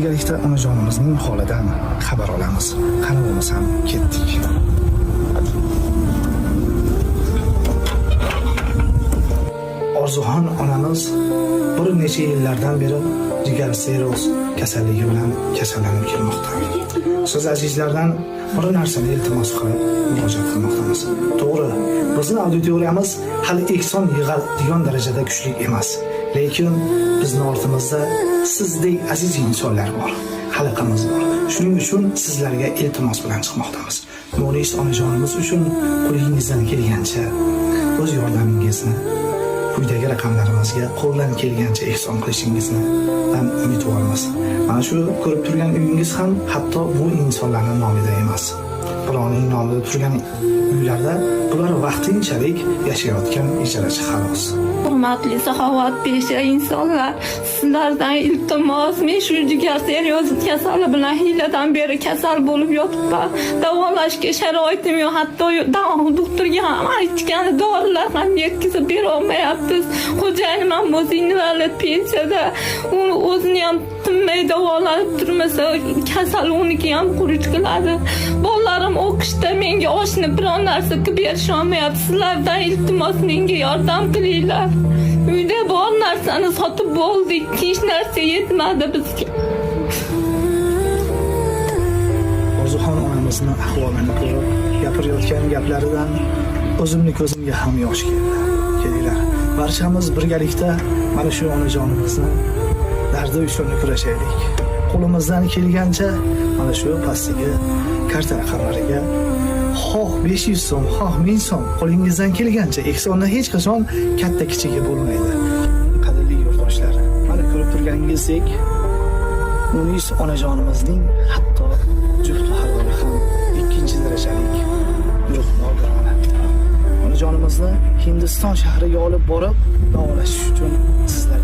Birgalikda onajonimizning holidan xabar olamiz. Qani bo'lmasam ketdik. Orzuxon onamiz bir necha yillardan beri jigar sirroz kasalligi bilan kasallanib kelmoqda. Siz azizlardan bir narsani iltimos qilib murojaat qilmoqdamiz. To'g'ri, bizni auditoriyamiz hali ehson yig'adigan darajada kuchli emas. Lekin bizni ortimizda sizdek aziz insonlar bor, xalqimiz bor. Shuning uchun sizlarga iltimos bilan chiqmoqdamiz. Munis onajonimiz uchun qo'lingizdan kelgancha o'z yordamingizni quyidagi raqamlarimizga qo'ldan kelgancha ehson qilishingizni ham umidvormiz. Mana shu ko'rib turgan uyingiz ham hatto bu insonlarning nomida emas. Birovning nomida turgan uylarda bular vaqtinchalik yashayotgan ijarachi xolos. Hurmatli saxovatpesha insonlar, sizlardan iltimos, men shu jigar sirroz kasali bilan hiyladan beri kasal bo'lib yotibman. Davolashga sharoitim yo'q, hatto doktorga ham aytgan dorilar ham yetkazib bera olmayapmiz. Xo'jayinim ham o'zi invalid pensiyada, uni o'zini ham tinmay davolanib turmasa, kasal uniki ham xuruj qiladi. Bolalarim o'qishda, menga oshni biron narsa qilib berisholmayapti. Sizlardan iltimos, menga yordam qilinglar. Uyda bor narsani sotib bo'ldik, hech narsa yetmadi bizga. Orzuxon onamizni ahvolini ko'rib, gapirayotgan gaplaridan o'zimni ko'zimga ham yosh keldi. Kelinglar, barchamiz birgalikda mana shu onajonimizni dardi uchun kurashaylik. Qo'limizdan kelgancha mana shu pastdagi karta raqamlariga xoh 500 so'm, xoh 1000 so'm qo'lingizdan kelgancha ehsonni hech qachon katta kichigi bo'lmaydi. Qadrli yurtdoshlar, mana ko'rib turganingizdek Munis onajonimizning hatto jufti haloli ham ikkinchi darajalik guruh nogironi. Onajonimizni Hindiston shahriga olib borib davolash uchun sizlar